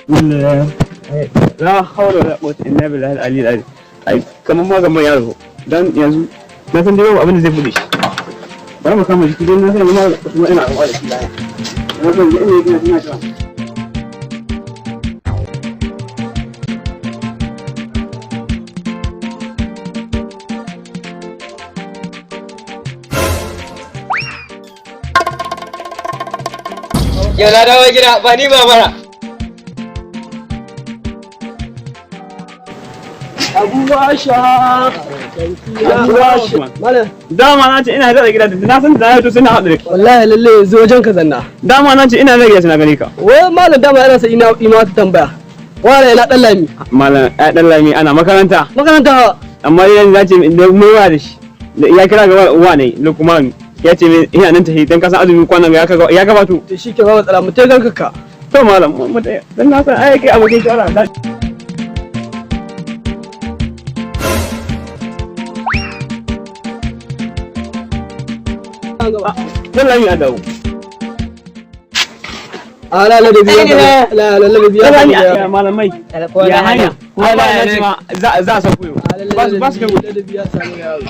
La hawla wala quwwata illa billahi al-ali al-ali. Ai kamar ma gaban yaro dan yanzu na san dai babu abin da zai bude shi. Bari mu kama jiki don na san ma kuma ina rawa da shi laya. Na san ina ina ina cewa. Yau na dawo gida ba ni ba mara. Abubuwa. Abubuwa. Malam, Dama na ce ina da gida, na san da na to sai na haɗu da kai. Wallahi lalle yanzu wajen ka zanna. Dama na ce ina da gida sai na gane ka. Wai malam, dama ina sai ina ima wata tambaya. Wala ina dan Lami? Malam ya dan Lami ana makaranta. Makaranta? Amma dai yanzu ce da mun wa da shi. Ya kira ga uwa ne Lukman, ya ce min ina nan tafi dan kasan azumi kwanan ga ya gabato. To shi ke ba matsala, mu tai garkaka. To malam, mu tai dan na san ai kai abokin shawara. Dan Lami ya dawo. Ala ladabi ya la la ladabi ya. Dan Lami ya malamai. Ya hanya. Ai ba na ce ma za a sauko yau. Ba su kai gobe. Ladabi ya samu yaro.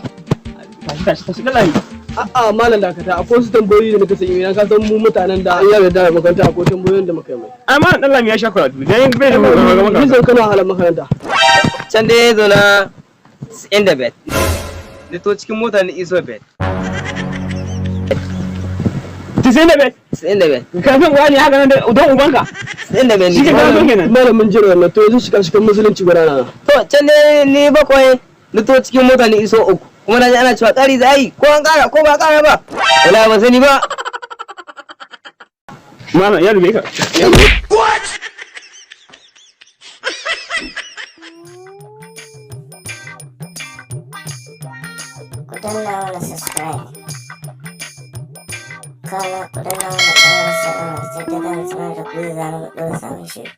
Tashi tashi tashi dan Lami. A'a malam, dakata, akwai wasu tambayoyi da muka sani idan ka san mu mutanen da an yarda da makaranta, akwai tambayoyin da muka yi mai. Amma dan Lami ya sha karatu. Dan bai da makaranta. Ni kana halan makaranta. Can dai zo na inda bed. Ni to cikin mota ni iso bed. 95. 95. Kafin wani haka nan don ubanka. 95. Shi ke Ni. kawo kenan. Malamin jira wannan, to yanzu shiga shigan musulunci guda na. To can dai ni bakwai ni to cikin mota ni iso uku. Kuma na ji ana cewa ƙari za a yi, ko an ƙara ko ba ƙara ba. Wala ba sani ba. Malam ya dube ka. Ku danna mana subscribe, kana ku danna mana ƙararrawar sanarwa ta yadda za mu sanar da ku da zarar mun ɗora sabon shiri.